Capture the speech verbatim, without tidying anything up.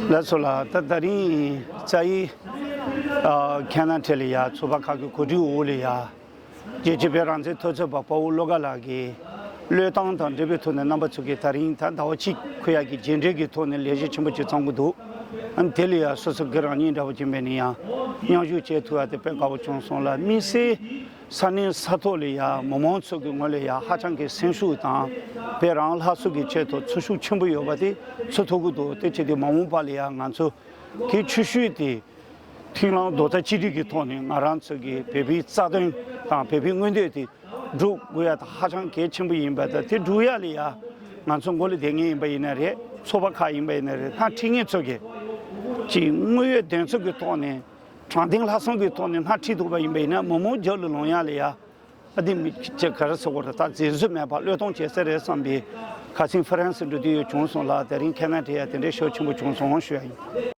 ལགས་སོ་ལགས། ད་ད་རིང་རྩ་ཡི་ཨ་ཁེ་ན་ཌ་ལ་ཡ་ཚོགས་པ་ཁག་གི་གོ་སྒྲིག་འོག་ལ་ཡ། རྒྱལ་གཅེས་དཔལ་རང་བཙན་ཐོབ་ཚད་པ་དཔའ་བོ་བློ་དགའ་ལགས་ཀྱིས་བློས་བཏང་དང་འབྲེལ་བའི་ཐོག་ནས་རྣམ་པ་ཚོ་གིས་ད་རིང་ད་ཟླ་བ་གཅིག་འཁོད་ཡག་གི་རྗེས་འབྲས་ཀྱི་ཐོག་ནས་ལས་གཞི་ཆེན་པོ་ཅིག་བརྩམས་ཀྱི་འདུག་ཨ་ནི་དེ་ལ་ཡང་སོ་སོ་སྒེར་རང་ཉིད་འདྲ་བོ་ཅིག་ཡིན་པ་ཡིན་ན་ཡང་མཉམ་ཞུགས་བྱེད་ཐུབ་ཡག་དེ་དཔེ་དགའ་བོ་བྱུང་སོང་ལ། དམིགས་བསལ་ས་གནས་ས་ཐོག་ལ་ཡང་མི་མང་ཚོ་གི་ངོས་ལ་ཡང་ཧ་ཅང་གི་སེམས་ཤུགས་དང་དཔལ་རང་ལྷ་སོ་གི་ཆེད་དུ་ཚོར་ཤུགས་ཆེན་པོ་ཡོད་པ་དེ་ཚོར་ཐུབ་ཀྱི་འདུག་དེ་བྱས་ཏེ་མ་འོངས་པ་ལ་ཡང་ང་ཚོ་གི་ཆུ་ཤུལ་དེ་མཐུན་ལམ་རྡོག་རྩ་གཅིག་སྒྲིལ་གྱི་ཐོག་ནས་ང་རང་ཚོ་གི་བོད་པའི་རྩ་དོན་དང་བོད་པའི་མངོན་འདོད་དེ་སྒྲུབ་དགོས་ཡ་དེ་ཧ་ཅང་གལ་ཆེན་པོ་ཡིན་པ་དང་། དེ་སྒྲུབ་ཡ་ལ་ཡ་ང་ཚོ་མགོ་ལ་བསྡད་མཁན་ཡིན་པ་ཡིན་ན་རེད། ཚོགས་པ་ཁག་ཡིན་པ་ཡིན་ན་རེད། སྣེ་ཁྲིད་མཁན་ཚོ་གིས་ཅིག་དངོས་ཡོད་དོན་ཚན་གྱི་ཐོག་ནས་དྲང་བདེན་ལྷག་བསམ་གྱི་ཐོག་ནས་སྣེ་ཁྲིད་ཐུབ་པ་ཡིན་པ་ཡིན་ན་མི་མང་རྒྱབ་ལ་ལངས་ཡ་ལ་ཡ། ཨ་དེ་མི་ཅིག་ག་རེ་ཟེར་དགོས་རེད། ད་འཛིན་བཟུང་མེད་པ་བློས་གཏོང་བྱེད་ས་རེད་བསམ་པའི་ཁ་སང་ཧྥ་རན་སི་འགྲོ་དུས་ཡོད་བྱུང་སོང་ལ། དེ་རིང་ཁེ་ན་ཌ་ཡ་དེ་འདྲའི་ཤུགས་ཆེན་པོ་བྱུང་སོང་ཞུ་ཡ་ཡིན།